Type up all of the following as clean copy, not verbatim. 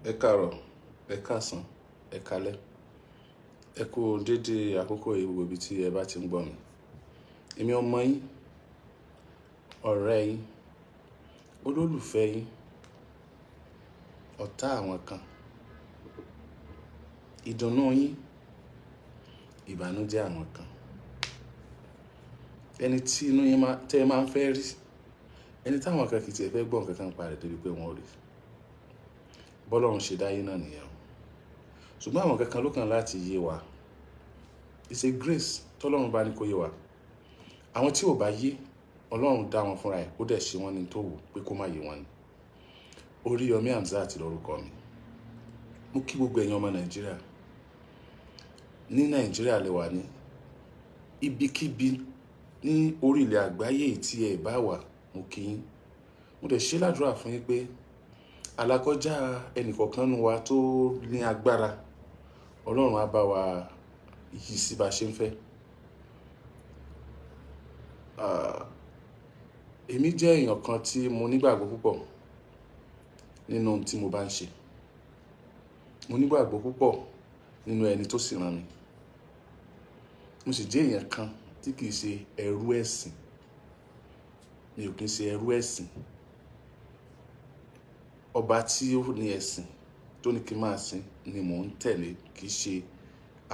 Ẹ káàárọ̀, ẹ káàsán, ẹ káalẹ́. Ẹ kú dédé àkókò yìí gbogbo ibi tí ẹ bá ti ń gbọ́ mi. Èmi ọmọ yín, ọ̀rẹ́ yín, olólùfẹ́ yín, ọ̀tá àwọn kan, ìdùnnú yín, ìbànújẹ́ àwọn kan. Ẹni tí inú yín máa, tẹ́ ẹ máa ń fẹ́ rí, ẹni táwọn kan kì í tiẹ̀ fẹ́ gbọ́ nǹkan kan nípa rẹ̀ débi pé wọ́n ò rí. Bọ́lọ́run ṣe dáyé náà nìyẹn o. Ṣùgbọ́n àwọn nǹkan kan ló kàn láti yé wa. It's a grace tọ́lọ́run bá ní kó yé wa. Àwọn tí ò bá yé, Ọlọ́run dá wọn fúnra ẹ̀, ó dẹ̀ ṣe wọ́n ní tó wù pé kó má yé wọn ni. Oríyọmí Hamzat lórúkọ mi. Mo kí gbogbo ẹ̀yin ọmọ Nàìjíríà. Ní Nàìjíríà lè wà ní ibikíbi ní orí ilẹ̀ àgbáyé tí ẹ bá wà, mo kí yín. Mo dẹ̀ ṣe ládùrá fún yín pé àlàkọjá ẹnìkọ̀ọ̀kan nínú wa tó ní agbára, Ọlọ́run á bá wa yí sí bá ṣe ń fẹ́. Èmi jẹ́ èèyàn kan tí mo nígbàgbọ́ púpọ̀ nínú ohun tí mo bá ń ṣe. Mo nígbàgbọ́ púpọ̀ nínú ẹni tó sì rán mi. Mo sì jẹ́ èèyàn kan tí kì í ṣe ẹrú ẹ̀sìn. Mi ò kí ń ṣe ẹrú ẹ̀sìn. Ọba tí ó ní ẹ̀sìn tó ní kí n máa sìn ni mò ń tẹ̀lé, kì í ṣe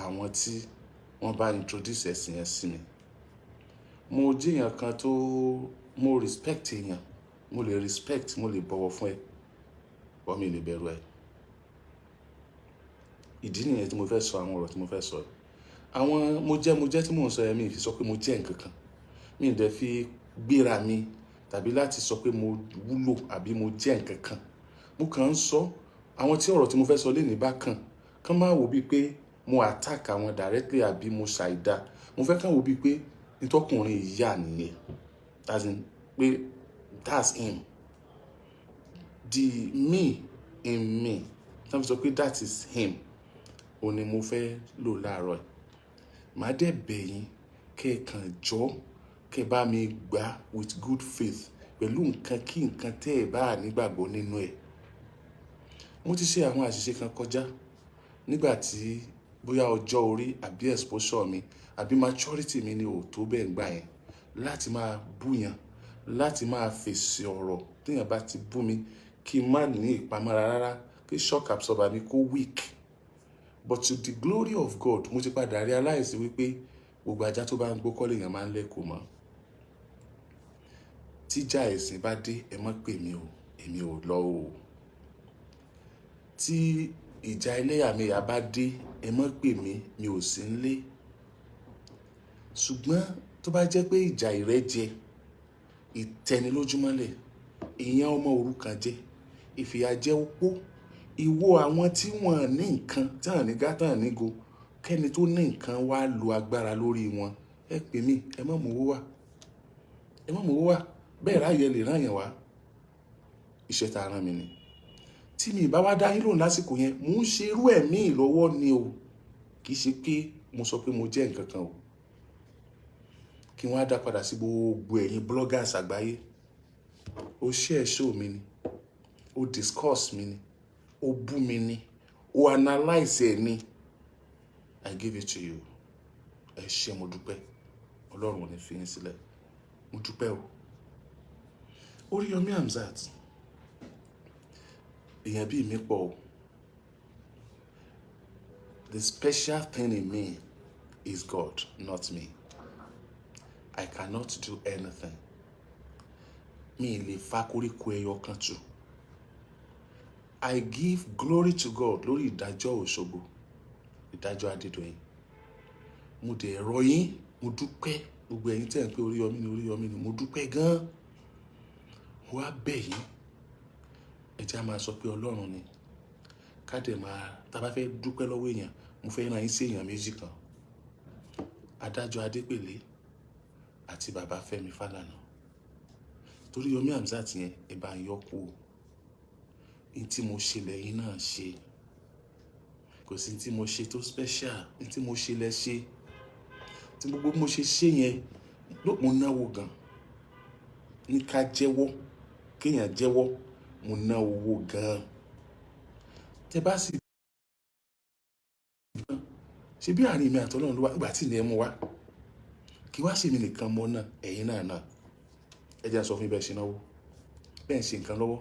àwọn tí wọ́n bá introduce ẹ̀sìn yẹn sí mi. Mo jẹ́ èèyàn kan tó mo respect èèyàn, mo lè respect, mo lè bọ̀wọ̀ fún ẹ, but mi ò lè bẹ̀rù ẹ. Ìdí nìyẹn tí mo fẹ́ sọ àwọn ọ̀rọ̀ tí mo fẹ́ sọ yìí. Àwọn mo jẹ́ tí mò ń sọ yẹn, mi ò fi sọ pé mo jẹ́ ǹkan kan. Mi ò dẹ̀ fi gbéra mi tàbí láti sọ pé mo wúlò àbí mo jẹ́ ǹkan kan. Mo kàn ń sọ àwọn tí ọ̀rọ̀ tí mo fẹ́ sọ lénìí bá kàn, kán má wò bíi pé mo attack àwọn directly àbí mo ṣàìdá. Mo fẹ́ kàn wò bíi pé nítọkùnrin yìí yà nìyẹn, as in pé that's him, the me in me tí wọ́n fi sọ pé that is him. Òun ni mo fẹ́ lò láàárọ̀ yìí. Màá dẹ̀ bẹ̀ yín kẹ́ ẹ kàn jọ́, kẹ́ ẹ bá mi gbà with good faith pẹ̀lú nǹkan kí nǹkan tẹ́ ẹ bá nígbàgbọ́ nínú ẹ̀. Mo ti ṣe àwọn àṣìṣe kan kọjá nígbà tí bóyá ọjọ́ orí àbí exposure mi àbí maturity mi ni ò tó bẹ́ẹ̀ gbà yẹn láti máa búyàn, láti máa fèsì ọ̀rọ̀ téèyàn bá ti bú mi, kí n má ní ìpamọ́ra rárá, kí shock absorber mi kó weak. But to the glory of God, mo ti padà realize wípé gbogbo ajá tó bá ń gbó kọ́ lèèyàn máa ń lẹ́kọ̀ọ́ mọ́. Tíjà ẹ̀sìn bá dé, ẹ má pè mí o, èmi ò lọ o. Tí ìjà ẹlẹ́yàmẹ̀yà bá dé, ẹ má pè mí, mi ò sí nílé. Ṣùgbọ́n tó bá jẹ́ pé ìjà ìrẹ́jẹ, ìtẹnilójúmọ́lẹ̀, ìyẹn ọmọ òrukàn jẹ, ìfìyàjẹ opó, ìwo àwọn tí wọ́n ní nǹkan tí wọ́n ní gá tán ní go, kẹ́ni tó ní nǹkan wá lo agbára lórí wọn, ẹ pè mí, ẹ má mú owó wá, ẹ má mú owó wá. Bẹ́ẹ̀ ráyè lè rán yẹn wá. Iṣẹ́ tá a rán mi ni. Tí mi bá wá dá yín lóhùn lásìkò yẹn, mò ń ṣe irú ẹ̀mí lọ́wọ́ ni o. Kì í ṣe pé mo sọ pé mo jẹ́ nǹkan kan o. Kí wọ́n á dá padà sí gbogbo ẹ̀yin bloggers àgbáyé. O share show mi ni, o discuss mi ni, o bú mi ni, o analyse ẹ̀ ni, I give it to you. Ẹ ṣé, mo dúpẹ́. Ọlọ́run ò ní fi yín sílẹ̀. Mo dúpẹ́ o. Oríyọmí Hamzat, èèyàn bíi mi pọ̀ o. The special thing in me is God, not me. I cannot do anything. Mi lè fa koríko ẹyọ kan tù. I give glory to God lórí ìdájọ́ Òṣogbo, ìdájọ́ Adédoyin. Mo dẹ̀ rọ̀ yín, mo dúpẹ́ gbogbo ẹ̀yin tẹ́ ń pé Oríyọmí ni, Oríyọmí ni, mo dúpẹ́ gan-an. Mo wá bẹ̀ yín, ẹ jẹ́ á máa sọ pé Ọlọ́run ni. Ká dẹ̀ máa, tá bá fẹ́ dúpẹ́ lọ́wọ́ èèyàn, mo fẹ́ rán yín sí èèyàn méjì kan. Adájọ́ Adépèlé àti bàbá Fẹ́mi Fálànà. Torí Yomi Hamzat yẹn, ẹ bá ń yọ kú o. N tí mo ṣe lẹ́yìn náà ṣe. Kò sí tí mo ṣe tó special. N tí mo ṣe lẹ ṣe. Tí gbogbo mo ṣe ṣe yẹn, mo náwó gan. Ní ká jẹ́wọ́, kí èèyàn jẹ́wọ́, mo ná owó gan. Tẹ bá sì ṣe bí àárín mi àtọ́lọ́run ló wá ìgbà tí ìní ẹ mú wá, kí wá sí mi nìkan mọ́ náà, ẹ̀yin náà náà. Ẹ jẹ́ n sọ fún yín bẹ́ẹ̀ ṣe náwó, bẹ́ẹ̀ ń ṣe nǹkan lọ́wọ́.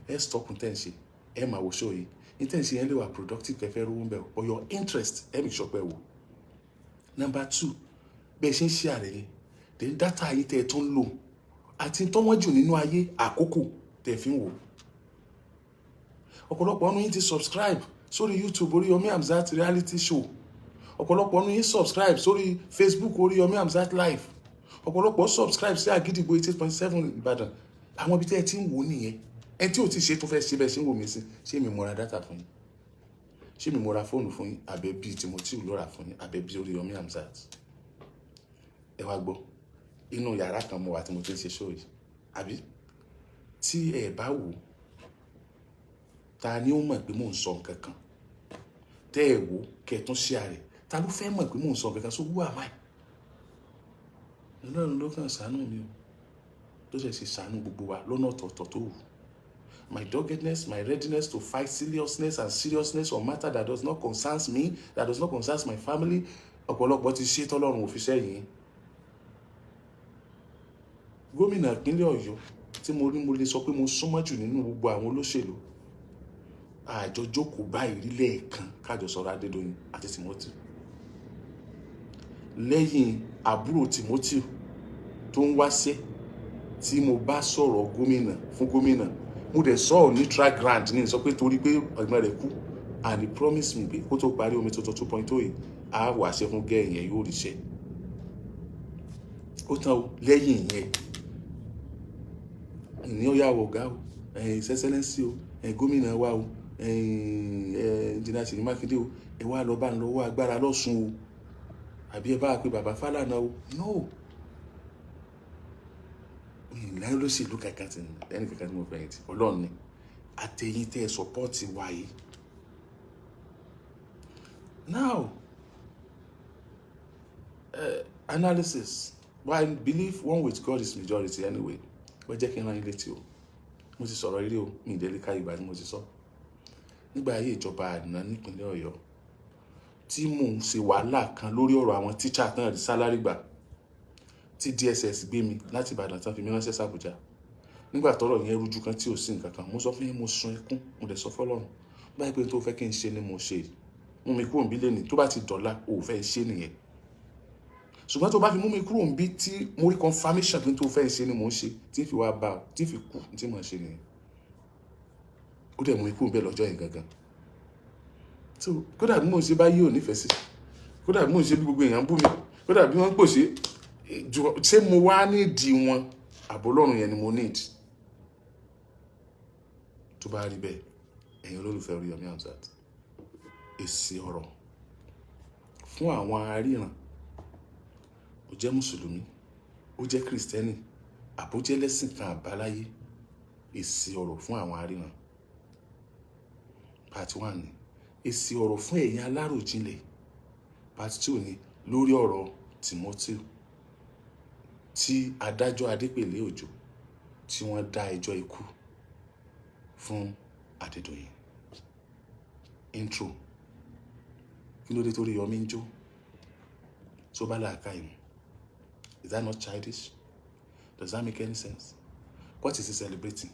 Ẹ stop tẹ́ ń ṣe, ẹ máa wo show yìí. Ní tẹ́ ń ṣe yẹn lè wà productive, kẹfẹ́ rówó ń bẹ̀, but your interest, ẹ make sure pé wò. Number two, bẹ́ẹ̀ ṣe ń ṣe àrẹ yẹn, then data yìí tẹ́ ẹ tún ń lò àti tọ́wọ́n jù nínú ayé, àkókò tẹ́ ẹ fi ń wò. Ọ̀pọ̀lọpọ̀ ọ̀nù yín ti subscribe sórí YouTube Oríyọmí Hamzat Reality Show. Ọ̀pọ̀lọpọ̀ ọ̀nù yín subscribe sórí Facebook Oríyọmí Hamzat Live. Ọ̀pọ̀lọpọ̀ subscribe sí Àgídìgbò 88.7 Ìbàdàn. Àwọn ibi tẹ́ ẹ ti ń wò nìyẹn. Ẹ tí ò ti ṣe tó fẹ́ ṣe bẹ́ẹ̀ ṣe ń wò mí sí. Ṣé mi mo ra data fún yín? Ṣé mi mo ra fóònù fún yín? Àbẹ́ bíi Timothy ló rà fún yín? Àbẹ́ bíi Oríyọmí Hamzat? Ẹ wá gbọ́, inú yàrá kan mo wà tí mo ti ń ṣe show yìí, àbí tí ẹ bá wò, ta ni ó mọ̀ pé mò ń sọ nǹkan kan? Tẹ́ ẹ wò, kẹ́ ẹ tún ṣe àrẹ, ta ló fẹ́ mọ̀ pé mò ń sọ nǹkan kan? So who am I? Ọlọ́run ló kàn ṣàánú mi o, tó ṣe ṣe ṣàánú gbogbo wa lọ́nà ọ̀tọ̀ọ̀tọ̀ tó wù. My doggedness, my readiness to fight seriousness and seriousness on matter that does not concern me, that does not concern my family. Ọ̀pọ̀lọpọ̀ ti ṣe tọ́lọ́run ò fi sẹ́yìn. Gómìnà ìpínlẹ̀ Ọ̀yọ́ tí mo rí, mo lè sọ pé mo súnmọ́ jù nínú gbogbo àwọn olóṣèlú, àjọ jókòó báyìí rí lẹ́ẹ̀kan kájọ sọ̀rọ̀ Adédoyin àti Timothy, lẹ́yìn àbúrò Timothy tó ń wáṣẹ́ tí mo bá sọ̀rọ̀ gómìnà fún gómìnà. Mo dẹ̀ sọ ọ́ neutral ground ní sọ pé torí pé ẹ̀gbọ́n rẹ̀ kú, and he promised me pé kó tó parí omi tuntun 2.0 yìí, á wà ṣe fún gẹ́ẹ̀ yẹn, yóò ríṣẹ́. Ó tán o. Lẹ́yìn ìyẹn, ìní ó yà wọ̀ ọ̀gá o, His Excellency o, gómìnà wa o, Engineer Ṣèyí Mákindé o, ẹ wá lọ bá ń lọ́wọ́ agbára lọ́sùn o, àbí ẹ bá wa pé bàbá Fálànà o. No, ìlànà olóṣèlú kankan ti ẹnì kankan tí mo fẹ̀yìntì, Ọlọ́run ni àtẹ̀yìn tẹ́ ẹ support wa yìí. Now, analysis. Well, I believe one with God is majority anyway. Wọ́n jẹ́ kí n rán yín létí o. Mo ti sọ̀rọ̀ eré o, mi ìdẹ́lẹ́ ká ìgbà tí mo ti sọ. Nígbà ayé ìjọba àná nípínlẹ̀ Ọ̀yọ́, tí mò ń ṣe wàhálà kan lórí ọ̀rọ̀ àwọn tíṣà tán rí salary gbà, tí DSS gbé mi láti Ìbàdàn tán fi mí ránṣẹ́ sàbújá. Nígbà tọ́rọ̀ yẹn rújú kan tí ò sí nǹkan kan, mo sọ fún yín, mo sun ẹkún, mo dẹ̀ sọ fọ́lọ́run báyìí pé tó fẹ́ kí n ṣe ni mo ṣe, mú mi kúrò níbí lẹ́ni, tó bá ti dọ̀la ò fẹ́ ṣe nìyẹn. Ṣùgbọ́n tó bá fi mú mi kúrò níbí tí mo rí confirmation pé tó fẹ́ ṣe ni mo ń ṣe, tí fi wá bá ọ, tí fi kú, tí mo ń ṣe nìyẹn. Ó dẹ̀ mú mi kúrò bẹ́ẹ̀ lọ́jọ́ yẹn gangan. So kódà bí mo ṣe bá yí ò nífẹ̀ẹ́ sí, kódà bí mo ṣe bí gbogbo èèyàn ń bú mi, kódà bí wọ́n ń pòṣe, ṣé mo wá nídìí wọn àbólọ́run yẹn ni mo need? Tó bá rí bẹ́ẹ̀, ẹ̀yin olólùfẹ́ Oríyọmí Hamzat, èsì ọ̀rọ̀ fún àwọn aríran, ó jẹ́ mùsùlùmí, ó jẹ́ kìrìsìtẹ́nì, àbójẹ́ lẹ́sìn kan àbáláyé, èsì ọ̀rọ̀ fún àwọn aríran part one ni. Èsì ọ̀rọ̀ fún ẹ̀yin aláròjinlẹ̀ part two ni, lórí ọ̀rọ̀ Timothy tí adájọ́ Adépèlé Òjó tí wọ́n dá ẹjọ́ ikú fún Adédoyin. Intro. Kí ló dé tó Oríyọmí ń jó tó bá làákà ìmú? Is that not childish? Does that make any sense? What is he celebrating?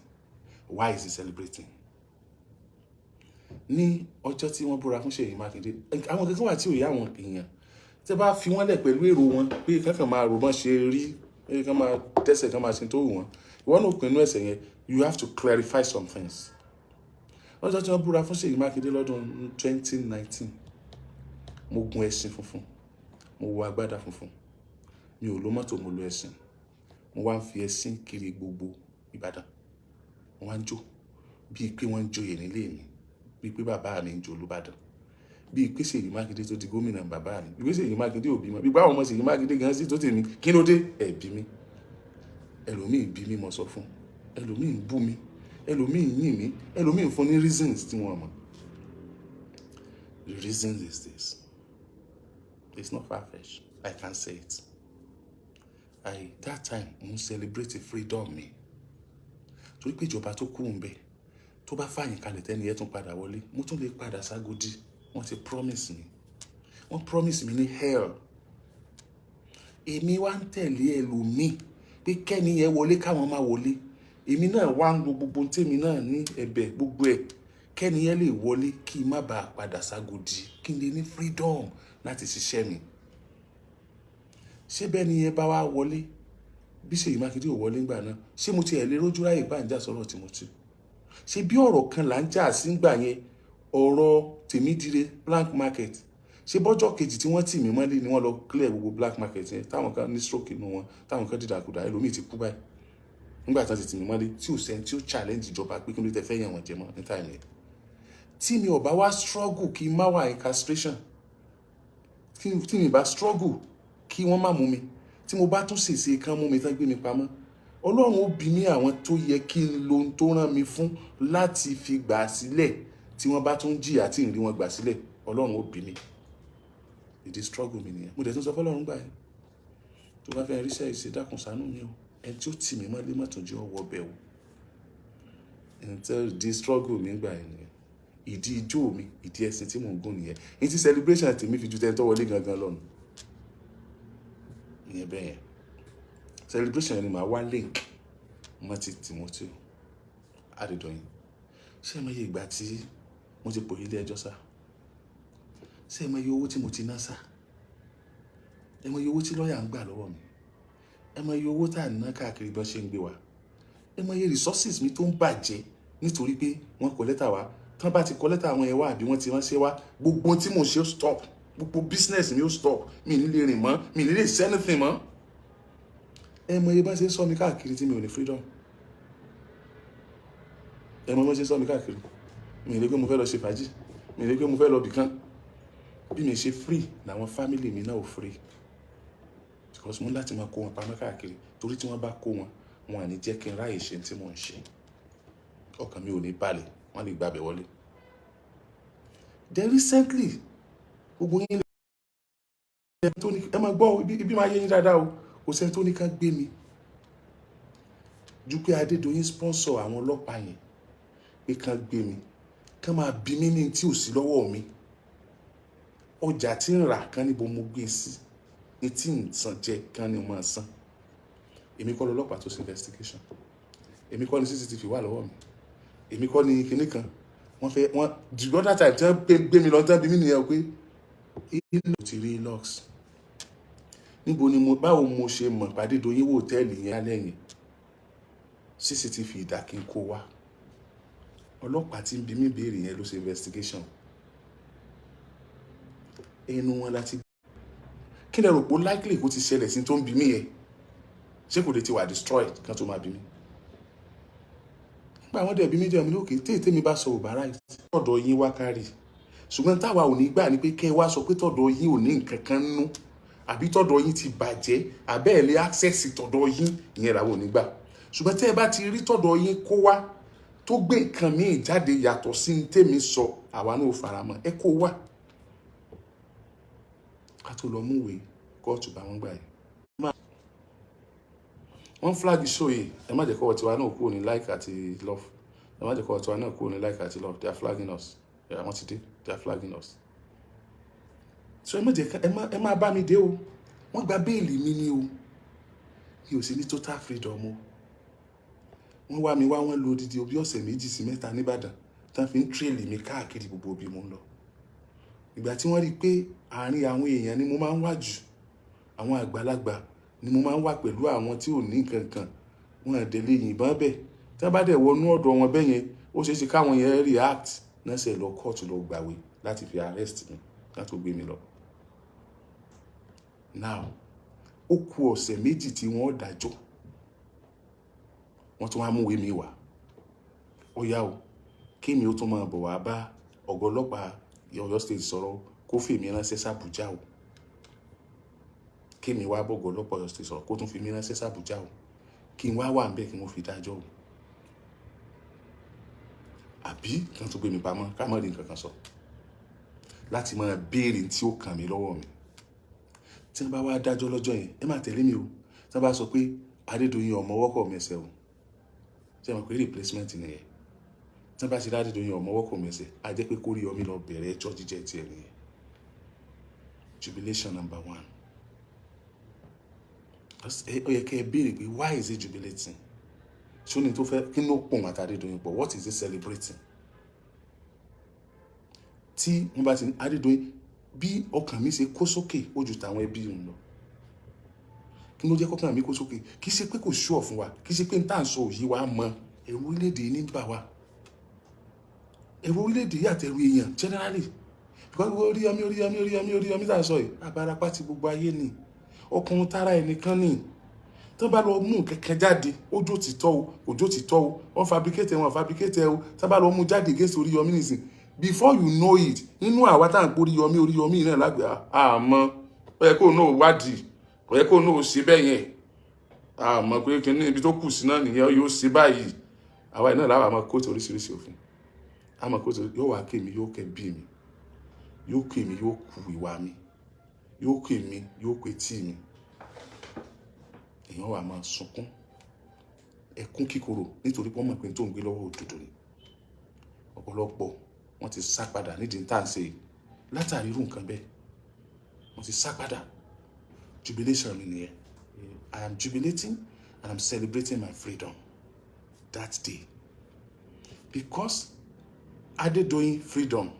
Why is he celebrating? Ní ọjọ́ tí wọ́n búra fún Ṣèyí Mákindé, àwọn kankan wà tí ò yá àwọn èèyàn. Tí bá fi wọ́n lẹ̀ pẹ̀lú èrò wọn pé kankan máa rò bọ́n ṣe rí, pé kán máa dẹ́sẹ̀, kán máa ṣe tó wù wọ́n, ìwọ náà pinnu ẹ̀sẹ̀ yẹn. You have to clarify some things. Lọ́jọ́ tí wọ́n búra fún Ṣèyí Mákindé lọ́dún 2019, mo gun ẹṣin funfun, mo wọ agbádá funfun, mi ò lo mọ́tò, mo lo ẹṣin. Mo wá ń fi ẹṣin kiri gbogbo Ìbàdàn. Mo wá ń jó bíi pé wọ́n ń joyè nílé mi, bíi pé bàbá mi ń jó Olúbàdàn, bíi pé Ṣèyí Mákindé tó di gómìnà bàbá mi, bíi pé Ṣèyí Mákindé ò bímọ, bíi pé àwọn ọmọ Ṣèyí Mákindé gan sí tó tèmi. Kí ló dé? Ẹ bí mi, ẹlòmíì bí mi, mo sọ fún ẹlòmíì, ń bú mi, ẹlòmíì ń yìn mí, ẹlòmíì ń fún ní reasons tí wọ́n mọ̀. The reason is this: it's not far-fetched. I can say it. I that time, mo ń celebrate freedom mi, torí pé ìjọba tó kúrò ń bẹ̀ tó Tó bá fàyìn kalẹ̀, tẹ́ni ẹ̀ tún padà wọlé, mo tún lè padà ságodi. Wọ́n ti promise mi, wọ́n promise mi ní hell. Èmi wá ń tẹ̀lé ẹlòmíì pé kẹ́ni yẹn wọlé, káwọn máa wọlé. Èmi náà wá ń lo gbogbo tèmi náà ní ẹ̀bẹ̀ gbogbo ẹ̀, kẹ́ni yẹn lè wọlé, kí n má bàa padà ságodi, kí n lè ní freedom láti ṣiṣẹ́ mi. Ṣé bẹ́ẹ̀ ni yẹn bá wá wọlé, bí Ṣèyí Mákindé ò wọlé ńgbà náà, ṣé mo ti ẹ̀ lè rójú ráyè bá ń jà sọ̀rọ̀ Timothy? Ṣé bí ọ̀rọ̀ kan là ń jà sí ńgbà yẹn, ọ̀rọ̀ Tèmídire black market? Ṣé bọ́jọ́ kejì tí wọ́n tì mí mọ́lé ni wọ́n lọ clear gbogbo black market yẹn, táwọn kan ní stroke inú wọn, táwọn kan dìdàkudà, ẹlòmíì ti kú báyìí nígbà tí wọ́n ti tì mí mọ́lé, tí ò sẹ́ni tí ó challenge ìjọba pé kí ló tẹ fẹ́ yẹn wọ̀n jẹ mọ́ ní time yẹn? Tí mi ò bá wá struggle kí n má wà incarceration, tí mi bá struggle kí wọ́n má mú mi, tí mo bá tún ṣèṣe kán mú mi tán, gbé mi pamọ́, Ọlọ́run ó bí mi. Àwọn tó yẹ kí n lo ohun tó rán mi fún láti fi gbà sílẹ̀, tí wọ́n bá tún jìyà tí ń rí wọn gbà sílẹ̀, Ọlọ́run ó bí mi. Ìdí struggle mi nìyẹn. Mo dẹ̀ tún sọ fọlọ́run gbà yẹn, tó bá fẹ́ ríṣẹ́ ìṣe, dákun ṣàánú mi o, ẹni tí ó tì mí mọ́lé mọ́tò jẹ́ ọwọ́ bẹ̀ o. Ẹni tí ìdí struggle mi gbà yẹn nìyẹn. Ìdí ijó mi, ìdí ẹ̀sìn tí mò ń gùn nìyẹn. Ní ti celebration tèmi fi ju tẹ́ni tó wọlé gangan lọ́nu ìyẹn bẹ́ẹ̀ yẹn. Celebration yẹn ni màá wá link mọ́ ti Timothy Adédọ̀yìn. Ṣé ẹ mọ iye ìgbà tí mo ti pò ilé ẹjọ́ sá? Ṣé ẹ mọ iye owó tí mo ti ná sá? Ẹ mọ iye owó tí lọ́ọ̀yà ń gbà lọ́wọ́ mi? Ẹ mọ iye owó tá à ń ná káàkiri bí wọ́n ṣe ń gbé wa? Ẹ mọ iye resources mi tó ń bàjẹ́ nítorí pé wọ́n kọ lẹ́tà wá? Tán bá ti kọ lẹ́tà àwọn yẹn wá, àbí wọ́n ti ránṣẹ́ wá, gbogbo tí mò ń ṣe ó stop, gbogbo business mi ó stop. Mi ní lè rìn mọ́, mi ní lè ṣe anything mọ́. Ẹ mọ iye bá ṣe ń sọ mi káàkiri tí mi ò ní freedom. Ẹ mọ bá ṣe ń sọ mi káàkiri. Mi lè pé mo fẹ́ lọ ṣe fàájì, mi lè pé mo fẹ́ lọ bìkan. Bí mi ṣe free làwọn family mi náà ò free, because mo ní láti máa kó wọn pamọ́ káàkiri, torí tí wọ́n bá kó wọn, wọn à ní jẹ́ kí n ráyè ṣe tí mò ń ṣe. Ọkàn mi ò ní balẹ̀, wọ́n lè gbàbẹ̀ wọlé. Then recently, gbogbo yín lè tó ní ẹ máa gbọ́ ibi máa yé yín dáadáa o. Kò sẹ́ni tó ní ká gbé mi ju pé Adédoyin sponsor àwọn ọlọ́pàá yẹn pé kán gbé mi, kán máa bí mi ní tí ò sí lọ́wọ́ mi. Ọjà tí ń rà kán níbo mo gbé sí, ní tí ń san jẹ kán ní mo máa san. Èmi kọ́ lọ́lọ́pàá tó ṣe investigation, èmi kọ́ ni CCTV wà lọ́wọ́ mi, èmi kọ́ ni kinní kan. Wọ́n fẹ́ wọ́n the other time tí wọ́n gbé mi lọ tán, bí mi nìyẹn pé ilé ti rí lux níbo ni mo, báwo mo ṣe mọ̀ pàdé Doyin wò hòtẹ́ẹ̀lì yẹn alẹ́ yẹn? CCTV ìdá kí n kó wá. Ọlọ́pàá tí ń bi mí béèrè yẹn ló ṣe investigation ẹnu wọn láti. Kí lẹ rò pé likely kó ti ṣẹlẹ̀ sí tó ń bi mí yẹn? Ṣé kò lè ti wà destroyed kan tó máa bí mi? Nígbà wọn dẹ̀ bí mi jẹ́ mi lókè tí ètè mi bá sọ ò bá ráì tọ̀dọ̀ yín wá kárì. Ṣùgbọ́n táwa ò ní gbà ní pé kẹ́ ẹ wá sọ pé tọ̀dọ̀ yín ò ní nǹkan kan nú, àbí tọ̀dọ̀ yín ti bàjẹ́, àbẹ́ ẹ̀ lé access tọ̀dọ̀ yín, ìyẹn làwọn ò ní gbà. Ṣùgbọ́n tẹ́ ẹ bá ti rí tọ̀dọ̀ yín kó wá, tó gbé nǹkan míì jáde yàtọ̀ sí ní tèmi sọ, àwa náà ò faramọ́. Ẹ kó wá ká tó lọ múwèé kóòtù bá wọn gbà yìí. Wọ́n flag show yìí. Ẹ má jẹ́ kọ́wọ́ tiwa náà kúrò ní like àti love. Ẹ má jẹ́ kọ́wọ́ tiwa náà kúrò ní like àti love. They are flagging us. Yeah, wọ́n ti dé. They are flagging us, so ẹ má jẹ́ ẹ má bá mi dé o. Wọ́n gba bail mi ní o, mi ò sí ní total freedom o. Wọ́n wá mi wá, wọ́n lo odidi bí ọ̀sẹ̀ 2 sí 3 nìbàdàn tán fi ń trail mi káàkiri gbogbo ibi mo ń lọ. Ìgbà tí wọ́n rí i pé àárín àwọn èèyàn ni mo máa ń wà jù, àwọn àgbàlagbà ni mo máa ń wà pẹ̀lú, àwọn tí ò ní nǹkan kan, wọn à dẹ̀ lè yìnbọn bẹ́ẹ̀. Tí wọ́n bá dẹ̀ wọnú ọ̀dọ̀ wọn bẹ́ẹ̀ yẹn, ó ṣeé ṣe káwọn yẹn react náà ṣe lọ kóòtù lọ gbàwé láti fi arrest mi, láti gbé mi lọ. Now, ó kù ọ̀sẹ̀ 2 tí wọ́n dájọ́, wọ́n tún wá múwèé mi wá. Ó yá o, kémi ó tún máa bọ̀ wá bá ọ̀gá ọlọ́pàá Ọ̀yọ́ State sọ̀rọ̀, kó fèmí ránṣẹ́ sàbújá o. Kémi wá bọ̀gọ̀ ọlọ́pàá Ọ̀yọ́ State sọ̀rọ̀, kó tún fi mí ránṣẹ́ sàbújá o, kí n wá wà ń bẹ̀, kí wọ́n fi dájọ́ o, àbí kí wọ́n tún gbé mi pamọ́, ká má rí nǹkan kan sọ láti máa béèrè tí ó kàn mí lọ́wọ́ mi. Tí wọ́n bá wá dájọ́ lọ́jọ́ yẹn, ẹ má tẹ̀lé mi o. Tí wọ́n bá sọ pé Adédoyin ọmọ wọ́kọ̀ mẹsẹ̀ o, ṣé ẹ mọ̀ pé replacement nìyẹn? Tí wọ́n bá ṣe Adédoyin ọmọwọ́ kò mẹsẹ̀, á jẹ́ pé kó Oríyọmí lọ bẹ̀rẹ̀ ẹjọ́ jíjẹ́ tiẹ̀ nìyẹn. Jubilation number one, ó yẹ kẹ́ ẹ béèrè pé, why is he jubilating? Ṣó ní tó fẹ́ kí ló pọ̀ àti Adédoyin pọ̀? What is he celebrating? Tí wọ́n bá ti ní Adédoyin, bí ọkàn mi ṣe kó sókè, ó ju tàwọn ẹbí òun lọ. Kí ló jẹ́ kọ́kàn mi kó sókè? Kì í ṣe pé kò ṣúọ̀ fún wa, kì í ṣe pé n tá à ń sọ òye wa mọ. Ẹ̀rù orílẹ̀-èdè ní ń bà wá, ẹ̀rù orílẹ̀-èdè yìí àtẹ̀rù èèyàn generally, because Oríyọmí, Oríyọmí, Oríyọmí, Oríyọmí tá à ń sọ yìí, abarapá ti gbogbo ayé ni, ọkùnrin tára ẹnìkan ni. Tó bá lọ mú kẹ̀kẹ́ jáde, ojú ti tọ́ o, ojú ti tọ́ o, wọ́n fabricate, wọn fabricate o, tó bá lọ mú jáde against Oríyọmí nìsín, before you know it, nínú àwa tá à ń pò Oríyọmí, Oríyọmí náà lágbèá, àmọ́ ó yẹ kó náà wádìí, ó yẹ kó náà ṣe bẹ́ẹ̀ yẹn, àmọ́ pé kíní ibi tó kù sí náà nìyẹn, yóò ṣe báyìí. Àwa iná làwọn àmọ́ kóòtù oríṣiríṣi òfin, àmọ́ kóòtù yóò wá ké mi, yóò kẹ́ bí mi, yóò kó èmi, yóò ku ìwà mi, yóò kó èmi, yóò kó etí mi. Èèyàn wà máa sunkún ẹkún kíkorò nítorí pé wọ́n mọ̀ pé tó ń gbé lọ́wọ́ òdodo ni. Ọ̀pọ̀lọpọ̀ wọ́n ti sá padà nídìí tá à ń ṣe yìí látàrí irú nǹkan bẹ́ẹ̀, wọ́n ti sá padà. Jubilation mi nìyẹn. I am jubilating and I'm celebrating my freedom that day because Adedoyin freedom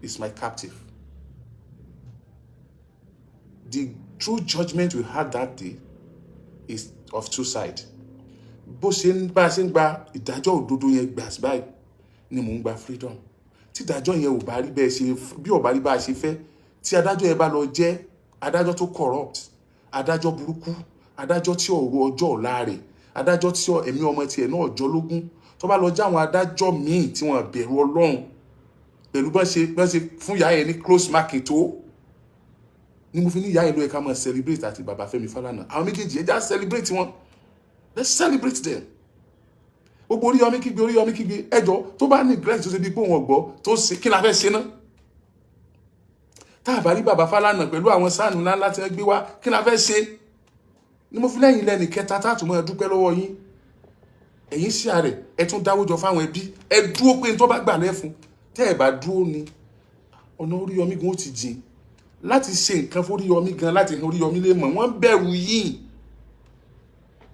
is my captive. The true judgment we had that day is of two sides. Bó ṣe ń bá a ṣe ń gba ìdájọ́ òdodo yẹn gbà sí báyìí ni mò ń gba freedom. Tí ìdájọ́ yẹn ò bá rí bẹ́ẹ̀ ṣe, bí ò bá rí bá a ṣe fẹ́, tí adájọ́ yẹn bá lọ jẹ́ adájọ́ tó corrupt, adájọ́ burúkú, adájọ́ tí ọ̀rọ̀ ọjọ́ ọ̀la rẹ̀, adájọ́ tí ẹ̀mí ọmọ tiẹ̀ náà jọ lógún, tó bá lọ jẹ́ àwọn adájọ́ míì tí wọ́n bẹ̀rù Ọlọ́run, pẹ̀lú bọ́n ṣe fún ìyá yẹn ní close marking tó ní, mo fi ní ìyá yẹn ló yẹ ká máa celebrate àti bàbá Fẹ́mi Fálànà. Àwọn méjèèjì, ẹ já celebrate wọn. Let's celebrate them. Gbogbo Oríyọmí kígbe, Oríyọmí kígbe, ẹjọ́ tó bá ní neglect, tó ṣe bí pé òun ọ̀gbọ́ tó ṣe, kí la fẹ́ ṣe náà? Tá a bá rí bàbá Fálànà pẹ̀lú àwọn sáànù ńlá ńlá tí wọ́n gbé wá, kí la fẹ́ ṣe? Ni mo fi lẹ́yìn lẹ́nì kẹta tá a tún máa dúpẹ́ lọ́wọ́ yín. Ẹ̀yin sí ààrẹ, ẹ tún dáwó jọ fáwọn ẹbí, ẹ dúró pé n tó bá gbà lẹ́fun. Tẹ́ ẹ bá dúró ni, ọ̀nà Oríyọmí gan ó ti jìn láti ṣe nǹkan fún Oríyọmí gan, láti hàn Oríyọmí lè mọ̀. Wọ́n bẹ̀rù yín,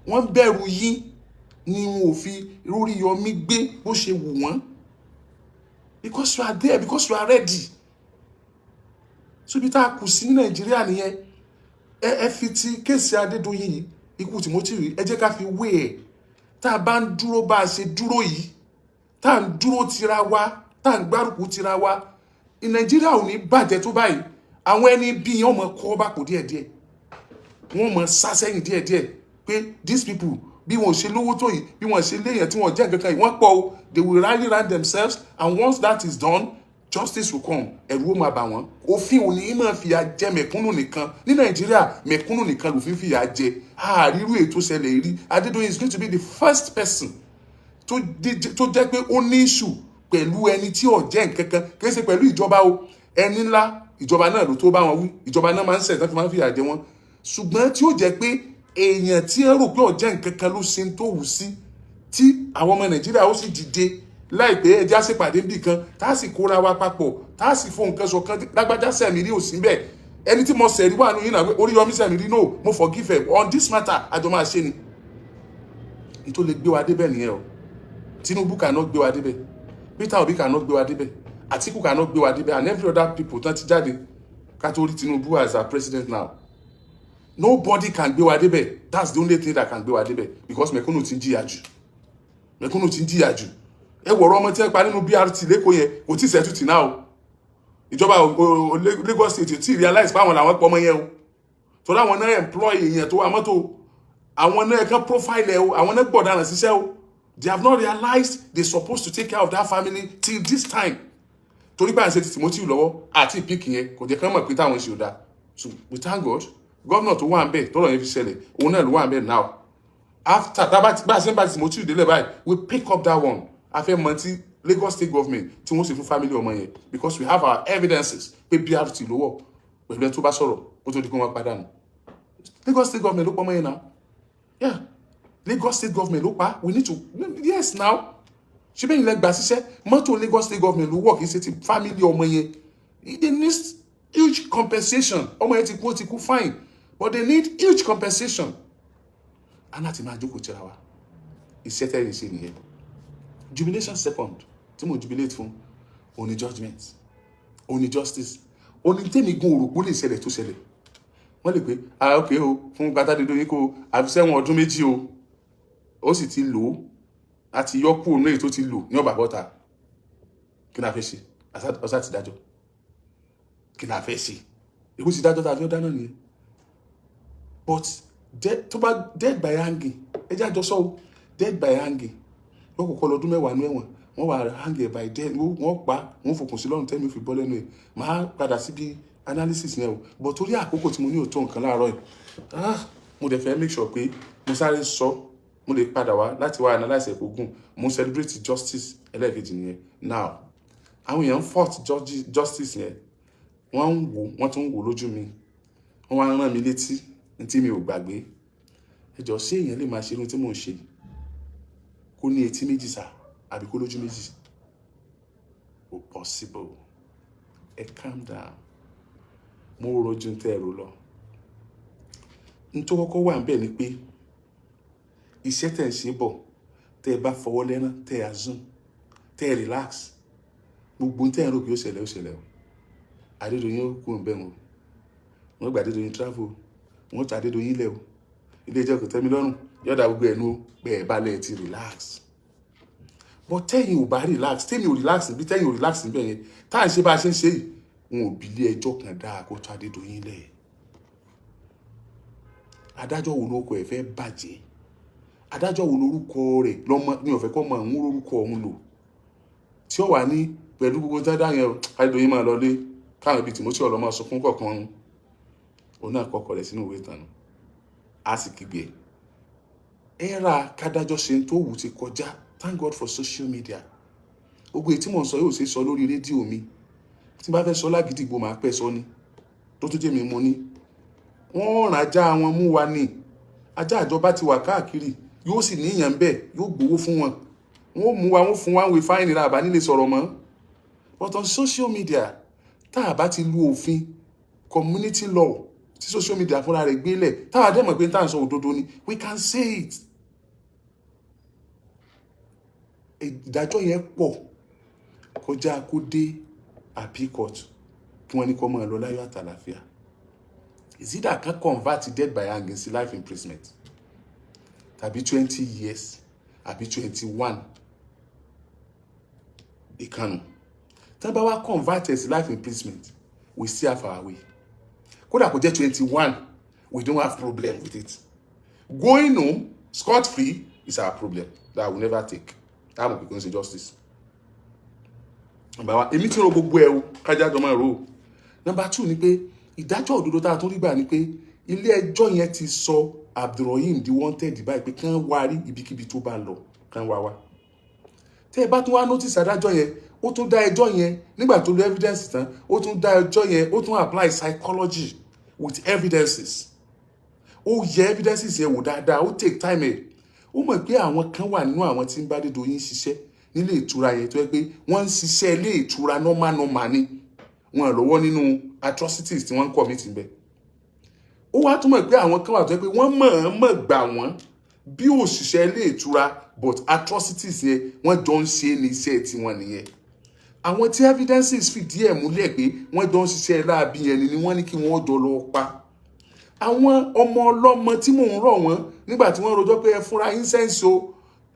wọ́n bẹ̀rù yín ni wọn ò fi Oríyọmí gbé bó ṣe wù wọ́n, because you are there, because you are ready. So ibi tá a kù sí ní Nàìjíríà nìyẹn. Ẹ fi ti case Adédoyin yìí, ikú Timothy rí, ẹ jẹ́ ká fi wé ẹ̀. Tá a bá ń dúró bá a ṣe dúró yìí, tá a ń dúró tira wa, tá a ń gbárùkù tira wa, Nàìjíríà ò ní bàjẹ́ tó báyìí. Àwọn ẹni bí yẹn, wọ́n mọ kọ́ bá kò díẹ̀díẹ̀, wọ́n mọ sá sẹ́yìn díẹ̀díẹ̀ pé these people, bí wọn ò ṣe lówó tó yìí, bí wọn ò ṣe léèyàn tí wọn jẹ́ nǹkan kan yìí, wọ́n pọ̀ o. They will rally round themselves, and once that is done, justice will come. Ẹ̀rù ó máa bà wọ́n. Òfin ò ní máa fìyà jẹ mẹ̀kúnnù nìkan ní Nàìjíríà. Mẹ̀kúnnù nìkan lòfin fìyà jẹ àárírú ètò ṣẹlẹ̀ rí. Adédoyin is going to be the first person tó jẹ́ pé ó ní issue pẹ̀lú ẹni tí ò jẹ́ nǹkan kan, kì í ṣe pẹ̀lú ìjọba o. Ẹni ńlá, ìjọba náà ló tó bá wọn wí, ìjọba náà máa ń ṣẹ̀ tán fi máa ń fìyà jẹ wọn, ṣùgbọ́n tí ó jẹ́ pé èèyàn tí ẹ rò pé ó jẹ́ nǹkan kan ló ṣe ń tó wù sí, tí àwọn ọmọ Nàìjíríà ó sì dìde láìpẹ́, ẹjẹ́ á ṣèpàdé níbì kan, tá a sì kóra wa papọ̀, tá a sì fún nǹkan ṣọ̀kan. Lágbájá sẹ̀mí rí, òsín bẹ́ẹ̀. Ẹni tí mo sẹ̀rí wà nínú yín náà pé Oríyọmí sẹ̀mí rí, no, mo forgive ẹ on this matter, àjọ máa ṣe ni. Nítorí lè gbé wa débẹ̀ nìyẹn o. Tinubu cannot gbé wa débẹ̀, Peter Obi cannot gbé wa débẹ̀, Atiku cannot gbé wa débẹ̀, and every other people tán ti jáde ká tó rí Tinubu as our president now. Nobody can gbé wa débẹ̀. That's the only thing that can gbé wa débẹ̀, because mẹ̀kúnnù ti ń jìyà jù, mẹ̀kúnnù ti ń jìyà jù. Ẹ wọ̀rọ̀ ọmọ tí ẹ pa nínú BRT lẹ́kọ̀ọ́ yẹn, kò tí ì settle till now o. Ìjọba Lagos State tí ì realize pé àwọn làwọn pọ̀ ọmọ yẹn o, torí àwọn náà employ èèyàn tó wà mọ́tò, àwọn náà kan profile ẹ o, àwọn náà gbọ̀daràn ṣiṣẹ́ o. They have not realized they supposed to take care of that family till this time, torí pé à ń ṣe ti Timothy lọ́wọ́ àti ìpínkì yẹn kò jẹ́ kán mọ̀ pé táwọn ṣe ò dáa. So we thank God, gómìnà tó wà ń bẹ̀ tọ́rọ̀ yẹn fi ṣẹlẹ̀, òun náà ló wà ń bẹ̀ now. After tá bá a ṣe ń bá Timothy délẹ̀ báyìí, we pick up that one. A fẹ́ mọ tí Lagos State government tí wọ́n ṣe fún family ọmọ yẹn, because we have our evidences pé BRT ló wọ̀ pẹ̀lú ẹni tó bá sọ̀rọ̀ ó tó di pé wọ́n padànù. Lagos State government ló pọ̀ ọmọ yẹn now. Yeah, Lagos State government ló pa. We need to, yes, now. Ṣé bẹ́ẹ̀ ni lẹ gbà síṣẹ́? Mọ́tò Lagos State Government ló wọ̀, kì í ṣe ti family ọmọ yẹn. They need huge compensation. Ọmọ yẹn ti kú, ó ti kú, fine, but they need huge compensation. A láti máa jókòó tira wa. Iṣẹ́ tẹ́yìn ṣe nìyẹn. Jubilation second tí mo jubilate fún òní, judgement òní, justice òní. Tèmi gun òròpó lè ṣẹlẹ̀ tó ṣẹlẹ̀, wọ́n lè pé, "Ah, ok o, fún gbàtàdédé kó àfi sẹ́wọ̀n ọdún 2 o." Ó sì ti lò ó àti yọ kúrò ní èyí tó ti lò ní ọ̀bà bọ́ta. Kí ni a fẹ́ ṣe? Ọ̀sá ti dájọ́, kí ni a fẹ́ ṣe? Èkó ti dájọ́ tàbí ó dáná nìyẹn. But tó bá death by hanging, ẹ jẹ́ àjọsọ o. Death by hanging, wọ́n kọ́kọ́ lọ́dún 10 ní ẹ̀wọ̀n, wọ́n wà hang ẹ̀ by death, wọ́n pa, wọ́n fòkùn sí lọ́rùn tẹ́mi fi bọ́ lẹ́nu ẹ̀. Máa padà síbi analysis yẹn o, but torí àkókò tí mo ní òótọ́ nǹkan láàárọ̀ yìí, ah, mo dẹ̀ fẹ́ make sure pé mo sáré sọ. Mo lè padà wá láti wá analyse ẹ̀kọ́ gùn. Mo celebrate justice ẹlẹ́ẹ̀kejì nìyẹn. Now, àwọn èèyàn fault justice yẹn, wọ́n ń wò, wọ́n tún ń wò lójú mi, wọ́n wá ń rán mi létí ní tí mi ò gbàgbé. Ẹ jọ, ṣé èèyàn lè máa ṣe irun tí mò ń ṣe kó ní etí méjì sá, àbí kó lójú méjì? Kò possible. Ẹ calm down. Mo rojú tẹ́ ẹ rò lọ. N tó kọ́kọ́ wà níbẹ̀ ni pé iṣẹ́ tẹ̀ ń ṣe bọ̀, tẹ́ ẹ bá fọwọ́ lẹ́rán, tẹ́ ẹ assume, tẹ́ ẹ relax, gbogbo tẹ́ ẹ rò pé ó ṣẹlẹ̀, ó ṣẹlẹ̀ o. Adédoyin ó kú òun o, wọ́n gba Adédoyin travel, wọ́n ta Adédoyin lẹ̀ o. Ilé ẹjọ́ kò tẹ́mi lọ́rùn, yọ̀dà gbogbo ẹ̀nu o. Bẹ́ẹ̀ bá lẹ̀ ti relax, but tẹ́yìn ò bá relax, tẹ́mi ò relax bí tẹ́yìn ò relax níbẹ̀ yẹn, tá à ń ṣe bá a ṣe ń ṣe yìí, wọn ò bí ilé ẹjọ́ kan dáa kó tó Adédoyin lẹ̀. Adájọ́ wo lórúkọ ẹ̀ fẹ́ bàjẹ́? Adájọ́ wo lórúkọ rẹ̀ lọ́mọ ní ọ̀fẹ́ kọ́ mọ àwọn orúkọ òun lò tí ó wà ní pẹ̀lú gbogbo dáadáa yẹn? Adédoyin máa lọlé, káwọn ibi Timothy ọlọmọ sunkún kọ̀ọ̀kan. Òun náà kọ́kọ́ rẹ̀ sínú ìwé ìtàn, á sì kígbe ẹ̀rà kádájọ́ ṣe tó wù ti kọjá. Thank God for social media. Gbogbo èyí tí mò ń sọ yóò ṣe sọ lórí rédíò mi. Tí n bá fẹ́ sọ lágídígbò, máa pẹ́ sọ ni tó tún jẹ́ mi. Mo ní wọ́n ràn ajá wọn mú wa ní ajá ìjọba ti wà káàkiri, yóò sì níyàn bẹ́ẹ̀, yóò gbowó fún wọn, wọ́n mú wa, wọ́n fún wa ń wé fine rà bá nílé sọ̀rọ̀ mọ́. But on social media, tá a bá ti lu òfin community law tí social media fúnra rẹ̀ gbélẹ̀, tá a dẹ̀ mọ̀ pé tá à ń sọ òdodo ni, we can say it. Ìdájọ́ yẹn pọ̀ kọjá kó dé appeal court kí wọ́n ní kó máa lọ láyọ̀ àtàlàfíà. Ìsídà kan convert death by hanging sí life imprisonment, tàbí 20 years, àbí 21. Ìkànnì tí wọ́n bá wá convert ẹ̀ sí life imprisonment, we still have our way. Kódà kó jẹ́ 21, we don't have problem with it. Going home scot free is our problem that we never take. That mo pè kó ń ṣe justice. Number one, èmi tí ń ro gbogbo ẹ o, kájá jọ máa ro o. Number two ni pé ìdájọ́ òdodo tá a tún rí gbà ni pé ilé ẹjọ́ yẹn ti sọ Abdulrahim di wanted báyìí, pé kán wá rí ibikíbi tó bá lọ, kán wá wá. Tẹ́ ẹ bá tún wá notice, adájọ́ yẹn, ó tún dá ẹjọ́ yẹn nígbà tó lo evidence tán, ó tún dá ẹjọ́ yẹn, ó tún apply psychology with evidences. Ó yẹ evidences yẹn wò dáadáa, ó take time ẹ̀. Ó mọ̀ pé àwọn kan wà nínú àwọn tí ń bá Adédoyin ṣiṣẹ́ nílé ìtura yẹn, tó yẹ pé wọ́n ń ṣiṣẹ́ ilé ìtura normal normal ni, wọn lọ́wọ́ nínú atrocities tí wọ́n ń commit níbẹ̀. Ó wá túmọ̀ pé àwọn kan wà tó yẹ pé wọ́n mọ̀ọ́mọ̀ gbà wọ́n bí òṣìṣẹ́ ilé ìtura, but atrocities yẹn, wọ́n jọ ń ṣe ní iṣẹ́ tiwọn nìyẹn. Àwọn tí evidences fìdí ẹ̀ múlẹ̀ pé wọ́n jọ ń ṣiṣẹ́ láabi yẹn ni wọ́n ní kí wọ́n jọ lọ pa àwọn ọmọ ọlọ́mọ tí mò ń rọ̀ wọ́n nígbà tí wọ́n rojọ́ pé ẹ fúnra yín sense o.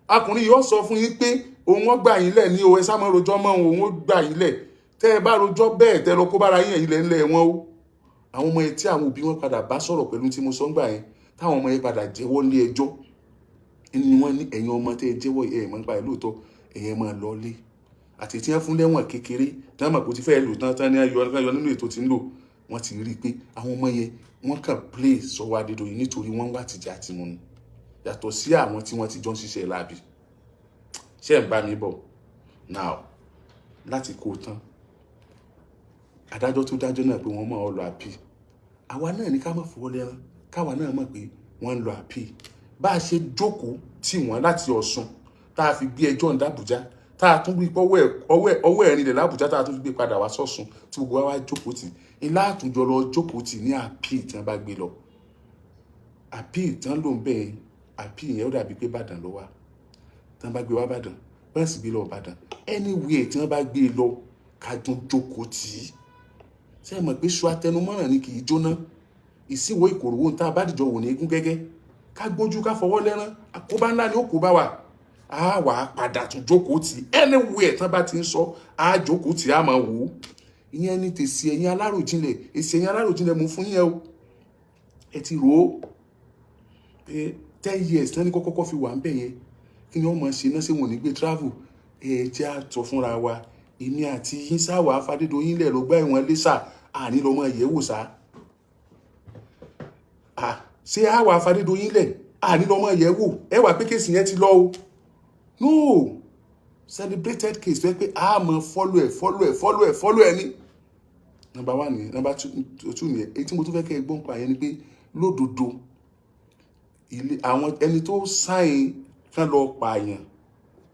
Akùnrin yóò sọ fún yín pé òun ó gbà yín lẹ̀ ní o, ẹ sá mọ́ rojọ́ mọ́, òun ó gbà yín lẹ̀. Tẹ́ ẹ bá rojọ́ bẹ́ẹ̀, tẹ́ lọ kó bára yín, ẹ̀yìn lẹ̀ ńlẹ̀ wọn o. Àwọn ọmọ yẹn tí àwọn òbí wọn padà bá sọ̀rọ̀ pẹ̀lú tí mo sọ ń gbà yẹn, táwọn ọmọ yẹn padà jẹ́wọ́ lé ẹjọ́ ni, wọ́n ní ẹ̀yin ọmọ tẹ́ ẹ jẹ́wọ́ ẹ̀ mọ́ nípa ẹ̀ lóòótọ́, ẹ̀yin máa lọ lé. Àti tí wọ́n fún lẹ́wọ̀n kékeré tí wọ́n mọ̀ pé ó ti fẹ́ lò tán tán ní ayọ̀ ayọ̀ nínú ètò tí ń lò, wọ́n ti rí i pé àwọn ọmọ yẹn, wọ́n kàn play sọ́wọ́ Adédoyin nítorí wọ́n ń wá tìjà tìmú ni, yàtọ̀ sí àwọn tí wọ́n ti jọ ń ṣiṣẹ́ láabi. Ṣé ẹ̀ ń bá mi bọ̀ now? Láti kó o tán, adájọ́ tó dájọ́ náà pé wọ́n máa lọ appeal, àwa náà ní ká má fọwọ́ lẹ́rán, káwa náà mọ̀ pé wọ́n ń lọ appeal. Bá a ṣe jókòó tì wọ́n láti Ọ̀ṣun, tá a fi gbé ẹjọ́ ń dàbújá, tá Tá a tún gbé ọwọ́ ẹ̀rin rẹ̀ l'Ábùjá, tá a tún gbé padà wá sọ́sùn, tí gbogbo wa wá jókòó tì ilá, àtúnjọ lọ jókòó tì ní appeal tí wọ́n bá gbé lọ. Appeal tí wọ́n lò ń bẹ̀, appeal yẹn, ó dàbí pé Ìbàdàn ló wà. Tí wọ́n bá gbé wá Ìbàdàn, bẹ́ẹ̀ sì gbé lọ Ìbàdàn, anywhere tí wọ́n bá gbé lọ, ká tún jókòó tì í. Ṣé ẹ mọ̀ pé ṣu atẹnumọ́ràn ni kì í jóná? Ìsìnwó ìkòròwò tá a bá dìjọ wò ní egún gẹ́gẹ́, ká gbójú, ká fọwọ́ lẹ́rán, àkóbá ńlá ni ó kó bá wa. Á wà á padà tún jókòó tì anywhere tí wọ́n bá ti ń sọ, á jókòó tì, á máa wò ó. Ìyẹn ní tèsí ẹ̀yin aláròjinlẹ̀. Èsì ẹ̀yin aláròjinlẹ̀ mú fún yẹn o. Ẹ ti rò ó pé 10 years tán ní kọ́kọ́kọ́ fi wà ń bẹ̀ yẹn, kí ni wọ́n máa ṣe náà? Ṣé wọn ò ní gbé travel? Ẹ jẹ́ àtọ̀ fúnra wa. Èmi àti yín sáwà fàdédoyin lẹ̀ lọ gbá ẹ̀wọ̀n lẹ́sà, àní lọ́mọ yẹ̀ wò sá. Ṣé àwà fàdédoyin lẹ̀, àní lọ́mọ yẹ̀ wò? Ẹ wà pé case yẹn ti lọ o. No, celebrated case tó yẹ pé a mọ̀ follow ẹ̀, follow ẹ̀, follow ẹ̀, follow ẹ̀ ní. Number one nìyẹn. Number two nìyẹn. Èyí tí mo tún fẹ́ kẹ́ ẹ gbọ́n pa yẹn ni pé lódodo, ilé àwọn ẹni tó sign kán lọ pààyàn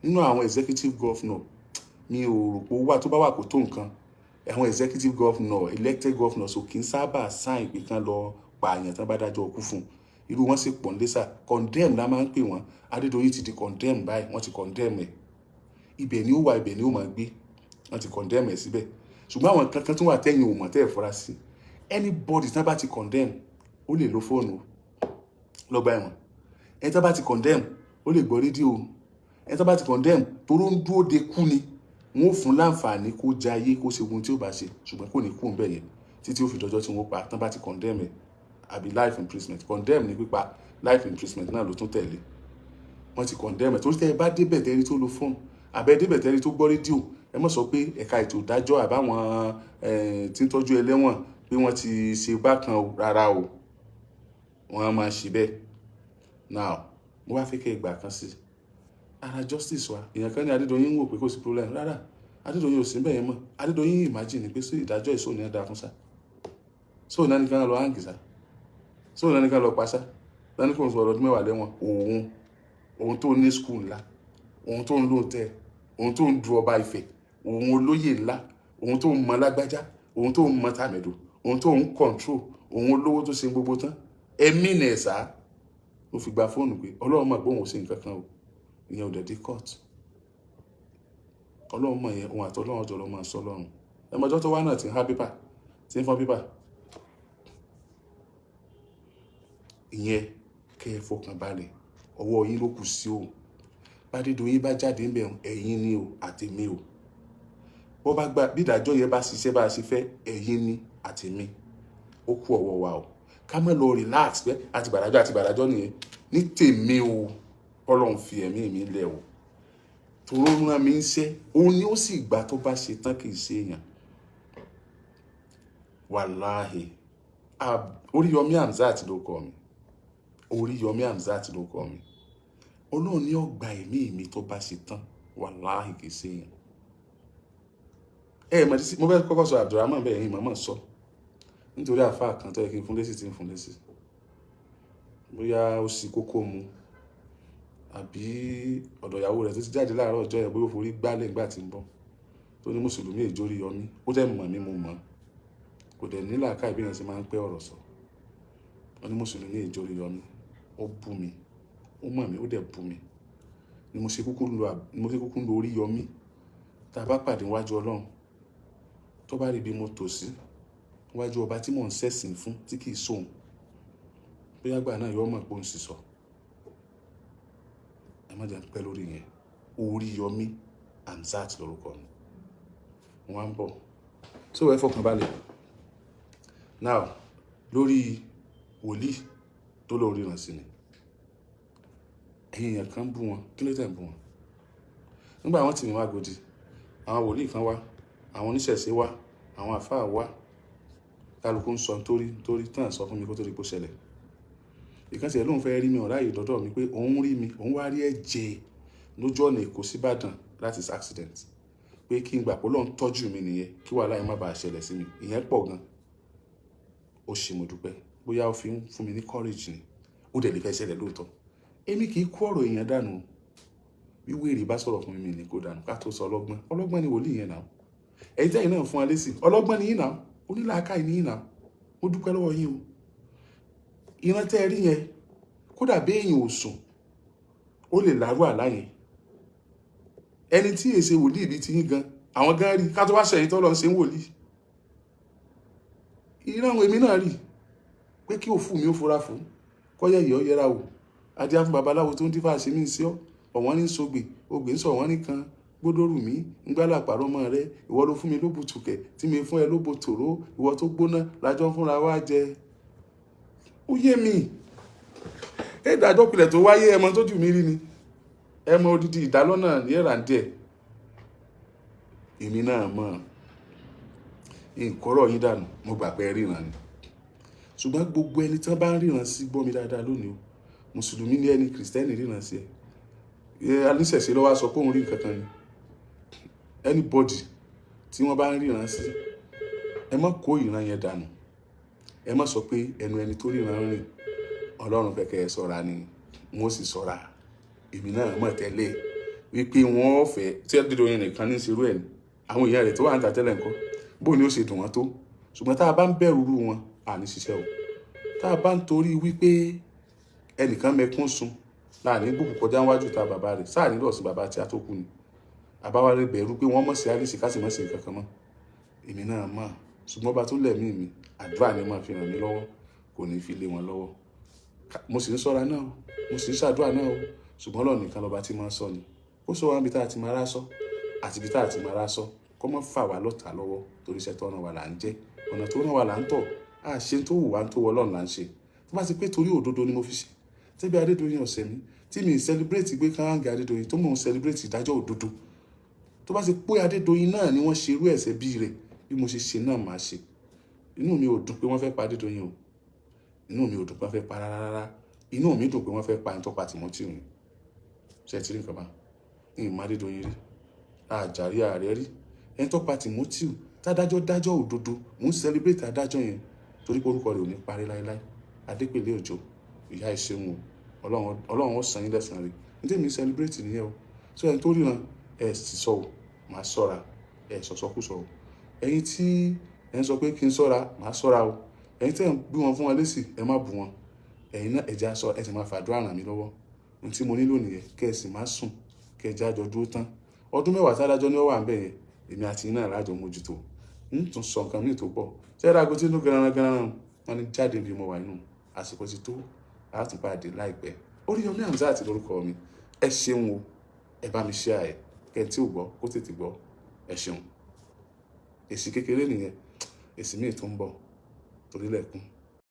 nínú àwọn executive governor, mi ò rò pé ó wà. Tó bá wà, kó tó nǹkan. Àwọn executive governor, elected governor, so kì í sábà sign pé kán lọ pààyàn tán bá dájọ́ ọkú fún un. Irú wọn sì pọ̀ nílé. Condemn la máa ń pè wọ́n. Adédoyin ti di condemn báyìí. Wọ́n ti condemn ẹ̀. Ibẹ̀ ni ó wà, ibẹ̀ ni ó máa gbé. Wọ́n ti condemn ẹ̀ síbẹ̀. Ṣùgbọ́n àwọn kankan tún wà tẹ́yìn ò mọ̀, tẹ́ ẹ̀ fura sí. Anybody tí wọ́n bá ti condemn, ó lè lo fóònù lọ́gbà ẹ̀wọ̀n. Ẹni tí wọ́n bá ti condemn, ó lè gbọ́ rédíò. Ẹni tí wọ́n bá ti condemn, toró ń dúró de kú ni, wọ́n ó fún láǹfààní kó jayé, kó ṣe ohun tí ó bá ṣe, ṣùgbọ́n kò ní kú ń bẹ̀ yẹn títí ó fi dọjọ́ tí wọ́n pa. Tán bá ti condemn ẹ̀, àbí life imprisonment. Condemn ní pípa, life imprisonment náà ló tún tẹ̀lé. Wọ́n ti condemn ẹ̀. Torí tẹ́ ẹ bá débẹ̀, tẹ́rí tó lo fóònù, àbẹ́ débẹ̀, tẹ́rí tó gbọ́ rédíò, ẹ mọ̀ sọ pé ẹ̀ka ètò ìdájọ́ àbáwọn tí ń tọ́jú ẹlẹ́wọ̀n pé wọ́n ti ṣe bákan o. Rárá o, wọ́n á máa ṣe bẹ́ẹ̀. Now, mo wá fẹ́ kẹ́ ẹ gbà kan sí ara justice wa. Èèyàn kan ní Adédoyin ń wò pé kò sí problem. Rárá, Adédoyin ò sí bẹ́ẹ̀ yẹn mọ́. Adédoyin imagine pé sí ìdájọ́ ìṣó ní ẹ̀dá fún sá sóò náà nìkan lọ hang sá, sóò náà nìkan lọ pa sá, náà nìkan sọ ọdún 10 lẹ́wọ̀n. Òun tó ní school ńlá, òun tó ń lò tẹ, òun tó ń du ọba Ifẹ̀, òun olóyè ńlá, òun tó ń mọ lágbájá, òun tó ń mọ tàmẹ̀dò, òun tó ń control, òun olówó tó ṣe gbogbo tán, ẹ̀mí nẹ̀ sá ó fi gba fóònù pé Ọlọ́run mọ̀ pé òun ò ṣe nǹkan kan o. Ìyẹn ò dẹ̀ dé court. Ọlọ́run mọ̀ yẹn. Òun àti Ọlọ́run jọ lọ́ máa sọ lọ́run. Ẹmọjọ́ tó wá náà ti ń há pépà, tí ń fọ́n pépà. Ìyẹn kẹ́ ẹ fọkàn balẹ̀, ọwọ́ yín ló kù sí o. Bádédoyin bá jáde ń bẹ̀, ẹ̀yin ni o àtèmi o. Bó bá gba bí ìdájọ́ yẹn bá ṣiṣẹ́ bá a ṣe fẹ́, ẹ̀yin ni àtèmi, ó kú ọwọ́ wa o. Ká má lọ relax pé àti gbàdájọ́, àti gbàdájọ́ nìyẹn. Ní tèmi o, Ọlọ́run fi ẹ̀mí mi lẹ̀ o, tòró rán mi ń ṣẹ́, òun ni ó sì gbà tó bá ṣe tán. Kì í ṣe èèyàn. Wàláhì, Oríyọmí Hamzat ló kọ mi. Oríyọmí Hamzat ló kọ mi. Ọlọ́run ní ọgbà ẹ̀mí mi tó bá ṣe tán. Wàláhì, kì í ṣe èèyàn. Ẹ mọ̀ sí mo fẹ́ kọ́kọ́ sọ Abdulrahman bẹ́ẹ̀ yín mọ̀mọ́ sọ nítorí àáfàá kan tó yẹ kí n fún lésì tí ń fún lésì, bóyá ó sì kókó mu àbí ọ̀dọ̀ ìyàwó rẹ̀ tó ti jáde láàárọ̀ ọjọ́ yẹn, bóyá ó forí gbálẹ̀ nígbà tí ń bọ̀, tó ní mùsùlùmí èjò rí yọmí. Ó dẹ̀ mọ̀ mí, mo mọ̀. Kò dẹ̀ ní làákàyè bí èèyàn ṣe máa ń pẹ́ ọ̀rọ̀ sọ. Wọ́n ní mùsùlùmí èjò rí yọmí. Ó bú mi, ó mọ̀ mí, ó dẹ̀ bú mi ni mo ṣe kúkú ń lo orí yọmí. Tá a bá pàdé níwájú Ọlọ́run, tó bá rí bí mo tò sí níwájú ọba tí mò ń ṣẹ̀sìn fún, tí kì í sóhun, bóyá gbà náà yọ mọ̀ pé òun sì sọ. Ẹ má jẹ́ pẹ́ lórí yẹn. Oríyọmí Hamzat lórúkọ mi. Wọ́n á ń bọ̀, so ẹ fọkàn balẹ̀. Now, lórí wòlíì tó lóun ríran sí ni, ẹ̀yin èèyàn kan bú wọn. Kí ló tẹ̀ ń bú wọn? Nígbà wọn tì mí wá gòdì, àwọn wòlíì kan wá, àwọn oníṣẹ̀ṣe wá, àwọn àfáà wá, kálukú ń sọ nítorí nítorí tán sọ fún mi kó tó di kó ṣẹlẹ̀. Ìkan tiẹ̀ lóun fẹ́ rí mi, ọ̀rá yìí dọ́dọ̀ mi pé òun rí mi, òun wá rí ẹ̀jẹ̀ lójú ọ̀nà Èkó síbàdàn láti accident, pé kí n gbà pé Ọlọ́run tọ́jú mi nìyẹn, kí wàhálà yẹn má bàa ṣẹlẹ̀ sí mi. Ìyẹn pọ̀ gan. Ó ṣe, mo dúpẹ́. Bóyá ó fi ń fún mi ní courage ni, ó dẹ̀ lè fẹ́ ṣẹlẹ̀ lóòótọ́. Èmi kì í kó ọ̀rọ̀ èèyàn dànù. Bí wèrè bá sọ̀rọ̀ fún mi ní kó dànù, ká tó sọ ọlọ́gbọ́n. Ọlọ́gbọ́n ni wòlíì yẹn náà. Ẹ̀yin tẹ́yìn náà fún wa lésì, ọlọ́gbọ́n ni yín náà, onílàákàyè ni yín náà. Mo dúpẹ́ lọ́wọ́ yín o. Ìran tẹ́ ẹ rí yẹn, kódà béèyàn ò sùn, ó lè lárú àlá yẹn. Ẹni tí èsè wòlíì bíi ti yín gan, àwọn gan rí, ká tó wá sẹ́yìn tó lọ ṣe ń wòlíì. Ìran àwọn èmi náà rí pé kí òfú mi ó fura fún kọ́yẹ̀ yìí ó yẹra wò. Adé fún babaláwo tó ń dífà sí mi sí ọ, ọ̀wọ́n ní sọgbè ogbè ń sọ wọ́n nìkan gbódòrú mi ń gbálà pàrọ̀ mọ́ rẹ. Ìwọ ló fún mi lóbo tùkẹ̀ tí mi fún ẹ lóbo tòró, ìwọ tó gbóná lájọ́ ń fúnra wá jẹ. Ó yé mi. Ìdájọ́ pilẹ̀ tó wáyé, ẹmọ tó jù mí rí ni ẹmọ odidi ìdálọ́nà ní ẹ̀rà díẹ̀. Èmi náà mọ̀ nkọ́rọ̀ yín dànù, mo gbà pé ẹ ríran ni. Ṣùgbọ́n gbogbo ẹni tí wọ́n bá ń ríran sí, gbọ́ mi dáadáa lónìí o. Mùsùlùmí ní ẹni kìrìsìtẹ́nì ríran sí ẹ, aníṣẹ̀ṣe ló wá sọ pé òun rí nǹkan kan ni. Anybody tí wọ́n bá ń ríran sí, ẹ má kó ìran yẹn dànù. Ẹ má sọ pé ẹnu ẹni tó ríran rìn. Ọlọ́run fẹ́ kẹ́ ẹ ṣọ́ra ni, wọ́n sì ṣọ́ra. Èmi náà mọ̀ tẹ́lẹ̀ wípé wọ́n fẹ́ tí Adédoyin nìkan ní ìṣerú ẹ̀ ní àwọn èèyàn rẹ̀ tó wà ń ta tẹ́lẹ̀ ńkọ́, bó ni ó ṣe dùn wọ́n tó. Ṣùgbọ́n tá a bá ń bẹ̀rù rú wọn, àní ṣiṣẹ́ o. Tá a bá ń torí wípé ẹnìkan mẹkún sun láàrin gbùkù kọjá wájú ta bàbá rẹ̀ sáà nílò sí bàbá tí a tó kú ni àbáwálé bẹ̀rù pé wọ́n mọ̀ sí Alice, ká sì mọ̀ sí nǹkan kan mọ́. Èmi náà mọ̀, ṣùgbọ́n ọba tó lẹ̀mí mi, àdúrà ni máa fi ràn mí lọ́wọ́, kò ní fi lé wọn lọ́wọ́. Mo sì ń ṣọ́ra náà o, mo sì ń ṣàdúrà náà o. Ṣùgbọ́n Ọlọ́run nìkan lọ́ba tí máa ń sọ ni. Ó sọ wá níbi tá a ti máa rá sọ àti ibi tá a ti máa rá sọ, kó mọ́ fà wá lọ́ta lọ́wọ́, torí iṣẹ́ tó ràn wá là ń jẹ́, ọ̀nà tó ràn wá là ń tọ̀. Á ṣe tó wù wá tó wọ Ọlọ́run là ń ṣe. Tó bá ti pé torí òdodo ni mo fi ṣe tẹ́bí Adédoyin ọ̀sẹ̀ mi tí mi celebrate pé káńgà Adédoyin tó mò ń celebrate ìdájọ́ òdodo, tó bá ti pé Adédoyin náà ni wọ́n ṣe irú ẹ̀ṣẹ̀ bí rẹ̀, bí mo ṣe ṣe náà máa ṣe. Inú mi ò dùn pé wọ́n fẹ́ pa Adédoyin o. Inú mi ò dùn pé wọ́n fẹ́ pa rárá rárá. Inú mi dùn pé wọ́n fẹ́ pa ẹni tó pa Timothy ni. Ṣe ti rí nǹkan bá ní ìmọ̀ Adédoyin rí àjàrí ààrẹ rí ẹni tó pa Timothy, tádájọ́ dájọ́ òdodo, mò ń celebrate adájọ́ yẹn torí pé orúkọ rẹ̀ ò ní parí láéláé. Adépèlé Òjò, ìyá, ìṣeun o. Ọlọ́run, Ọlọ́run ó san yín lẹ́san rẹ̀. Ní tèmi celebrate nìyẹn o. So ẹni tó ríran ẹ sì sọ o, màá ṣọ́ra. Ẹ sọ̀sọ́kùsọ o. Ẹ̀yin tí ẹ ń sọ pé kí n ṣọ́ra, màá ṣọ́ra o. Ẹ̀yin tí ẹ ń bí wọn fún wọn lésì, ẹ má bù wọn. Ẹ̀yin náà, ẹ̀jẹ̀ aṣọ ẹ sì máa fàdúrà ràn mí lọ́wọ́. Ohun tí mo nílò nìyẹn. Kẹ́ ẹ sì má sùn, kẹ́ ẹ jájọ dúró tán. Ọdún 10 tádájọ́ ní ó wà ń bẹ̀ yẹn, èmi àti iná lájọ mójútó. Ń tún sọ nǹkan míì tó pọ̀. Ṣé ẹ̀rọ aago tí inú ganan ganan wọn ni jáde bí mo wà nínú àsìkò ti tó, a tún pàdé láìpẹ́. Oríyọmí Hamzat lórúkọ mi. Ẹ ṣeun o. Ẹ bá mi share ẹ, kẹ́ ẹ tí ò gbọ́ kó tètè gbọ́. Ẹ ṣeun. Èsì kékeré nìyẹn, èsì míì tó ń bọ̀ torílẹ̀kùn.